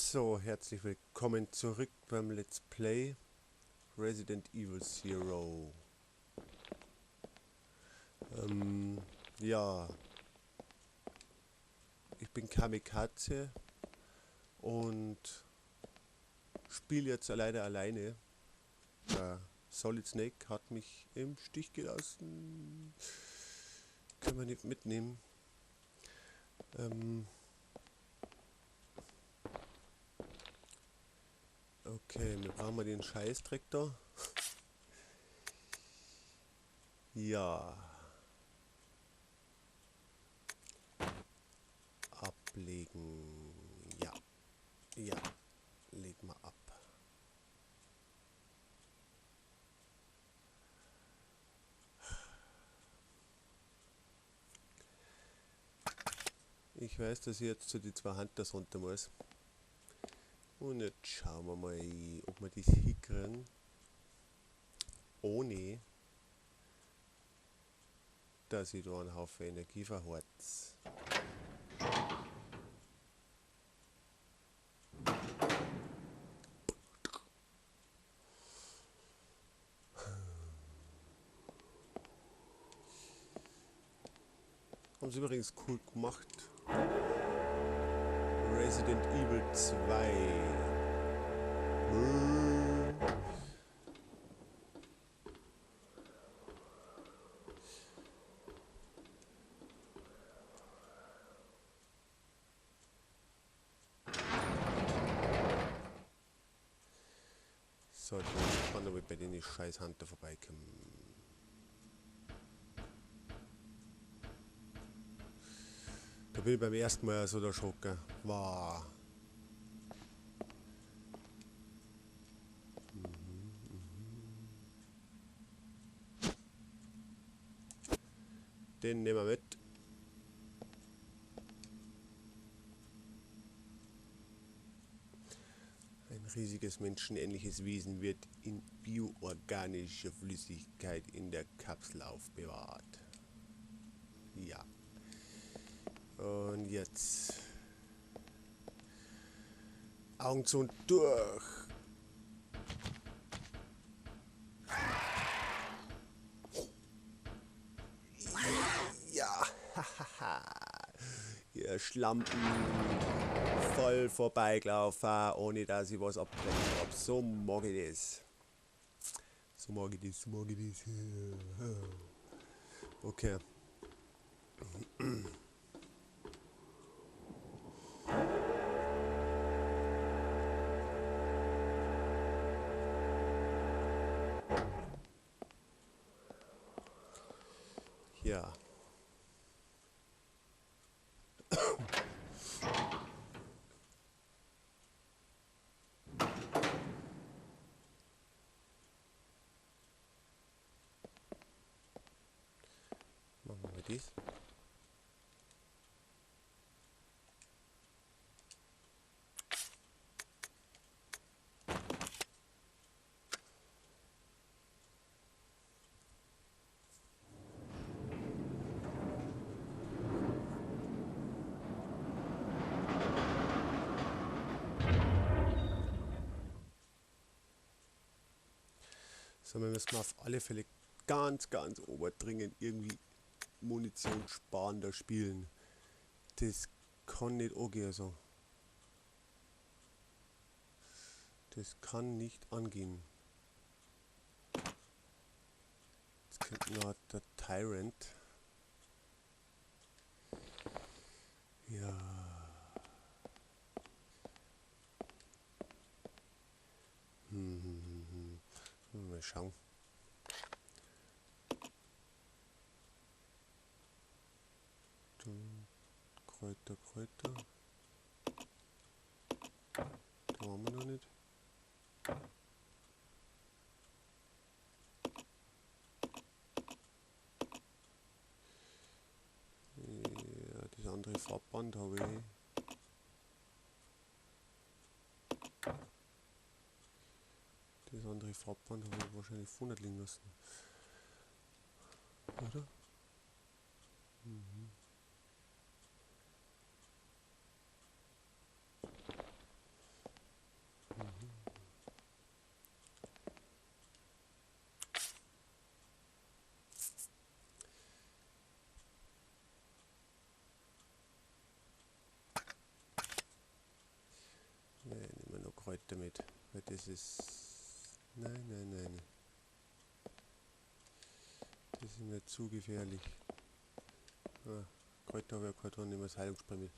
So, herzlich willkommen zurück beim Let's Play Resident Evil Zero. Ja, ich bin Kamikaze und spiele jetzt leider alleine. Der Solid Snake hat mich im Stich gelassen. Können wir nicht mitnehmen. Okay, wir brauchen mal den Scheißdreck da. Ja. Ablegen. Ja. Ja. Leg mal ab. Ich weiß, dass ich jetzt zu die zwei Hunters runter muss. Und jetzt schauen wir mal, ob wir das hinkriegen, ohne dass ich da einen Haufen Energie verhorz. Haben sie übrigens cool gemacht. Resident Evil 2. So, ich bin gespannt, ob ich bei den scheiß Hunter vorbeikomme. Da bin ich beim ersten Mal so erschrocken. Wow. Den nehmen wir mit. Ein riesiges menschenähnliches Wesen wird in bioorganischer Flüssigkeit in der Kapsel aufbewahrt. Ja. Und jetzt Augen zu und durch. Ja, hahaha. Ihr Schlampen, voll vorbeigelaufen, ohne dass ich was abgekriegt hab. So mag ich das. So mag ich das, so mag ich das. Okay. Ja. Machen wir mal dies. So, wir müssen auf alle Fälle ganz, ganz oberdringend irgendwie Munition sparen da spielen. Das kann nicht angehen so. Das kann nicht angehen. Jetzt kommt noch der Tyrant. Ja. Mal schauen. Kräuter, Kräuter. Da waren wir noch nicht. Ja, das andere Farbband habe ich. Das andere Farbband habe ich wahrscheinlich vorne liegen lassen. Oder? Mhm. nicht damit. Weil das ist... Nein, nein, nein. Das ist mir zu gefährlich. Ah, heute habe ich ja kein dran, nehmen wir das Heilungsspray mit.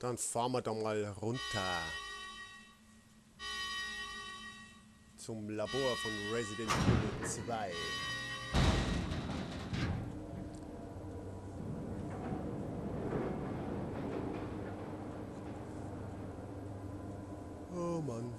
Dann fahren wir da mal runter zum Labor von Resident Evil 2. Oh Mann.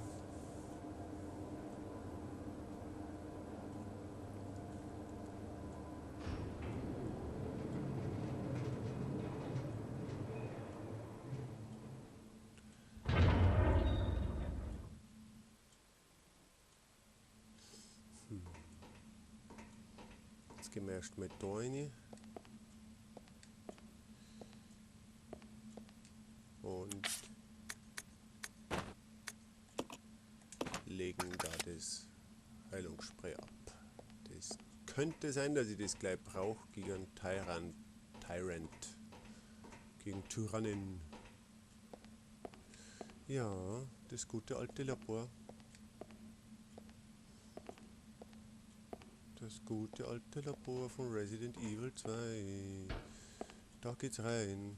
Jetzt gehen wir erstmal da rein. Und legen da das Heilungsspray ab. Das könnte sein, dass ich das gleich brauche gegen Tyrant. Gegen Tyrannen. Ja, das gute alte Labor. Das gute alte Labor von Resident Evil 2. Da geht's rein.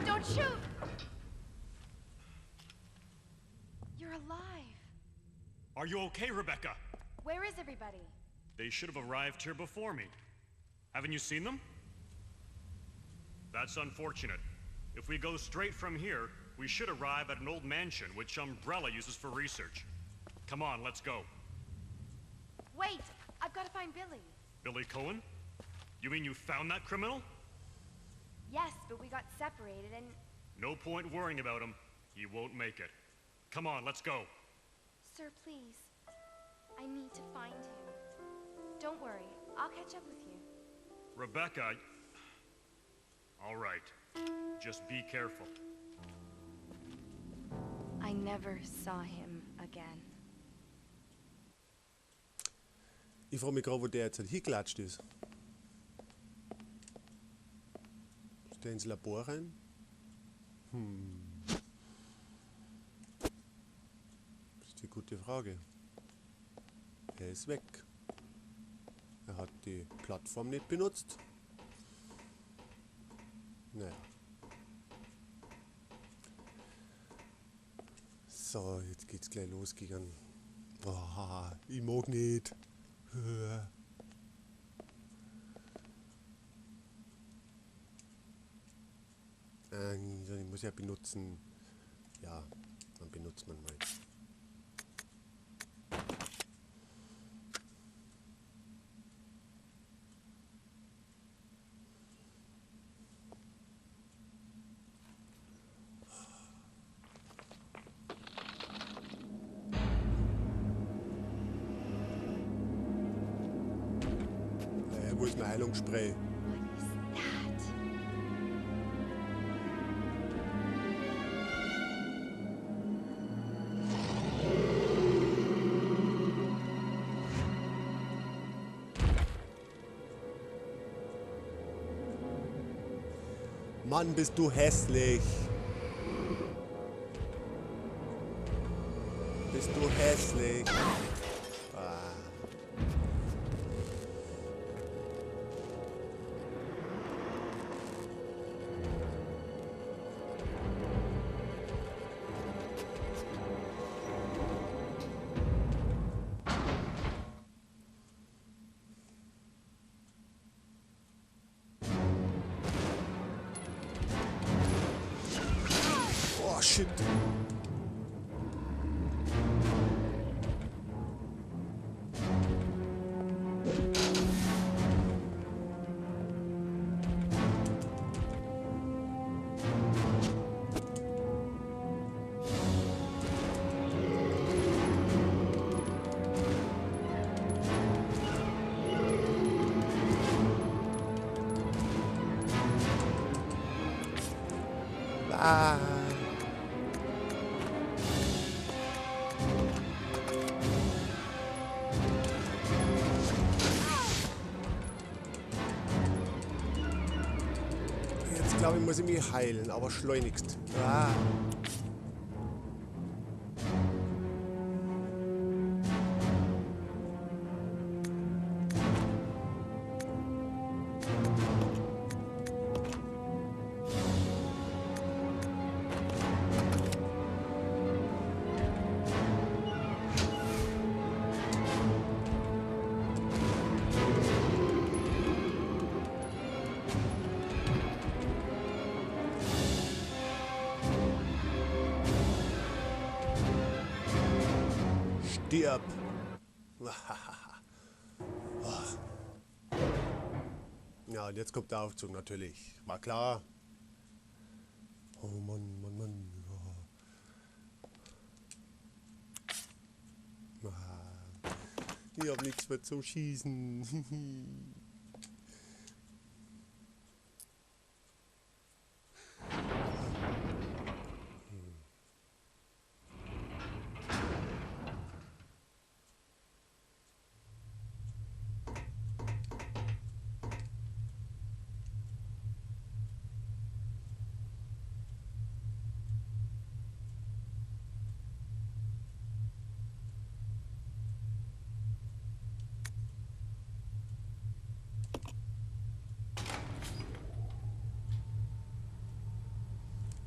Don't shoot! You're alive. Are you okay, Rebecca? Where is everybody? They should have arrived here before me. Haven't you seen them? That's unfortunate. If we go straight from here, we should arrive at an old mansion which Umbrella uses for research. Come on, let's go. Wait! I've got to find Billy. Billy Cohen? You mean you found that criminal? Yes, but we got separated and... No point worrying about him. He won't make it. Come on, let's go. Sir, please. I need to find him. Don't worry, I'll catch up with you. Rebecca... All right. Just be careful. I never saw him again. Ich frage mich gerade, wo der jetzt halt hingeklatscht ist. Ist der ins Labor rein? Das ist die gute Frage. Er ist weg. Er hat die Plattform nicht benutzt. Naja. So, jetzt geht's gleich los gegen... Oh, ich mag nicht. Ich muss ja benutzen. Ja, dann benutzt man mal. Wo ist mein Heilungsspray? What is that? Mann, bist du hässlich. Bist du hässlich. Ah. Oh, shit. Ah. Jetzt glaube ich, muss ich mich heilen, aber schleunigst. Ah. Stirb! Ja, und jetzt kommt der Aufzug natürlich. War klar. Oh Mann, Mann, Mann. Oh. Ich hab nichts mehr zum Schießen.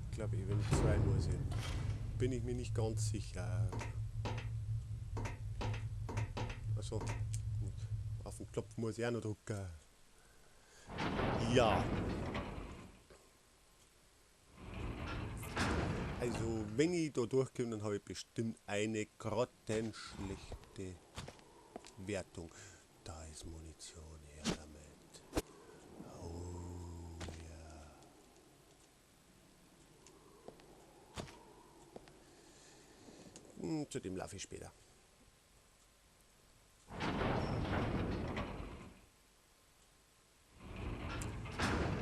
Ich glaube, eventuell muss ich. Bin ich mir nicht ganz sicher. Also, auf den Knopf muss ich auch noch drücken. Ja. Also, wenn ich da durchkomme, dann habe ich bestimmt eine grottenschlechte Wertung. Da ist Munition, her damit. Oh ja. Zu dem laufe ich später.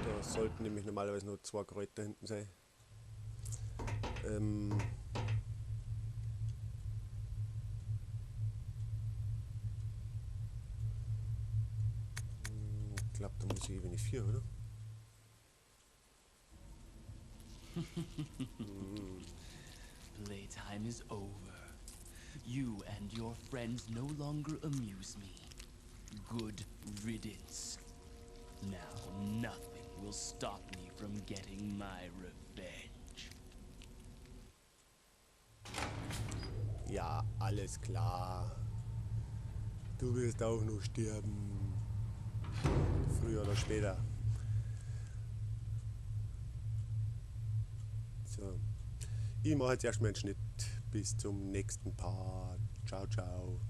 Da sollten nämlich normalerweise nur 2 Kräuter hinten sein. Ich glaube, da muss ich Ebene 4, oder? Playtime is over. You and your friends no longer amuse me. Good riddance. Now nothing will stop me from getting my revenge. Ja, alles klar. Du wirst auch noch sterben. Früher oder später. So. Ich mache jetzt erstmal einen Schnitt. Bis zum nächsten Part. Ciao, ciao.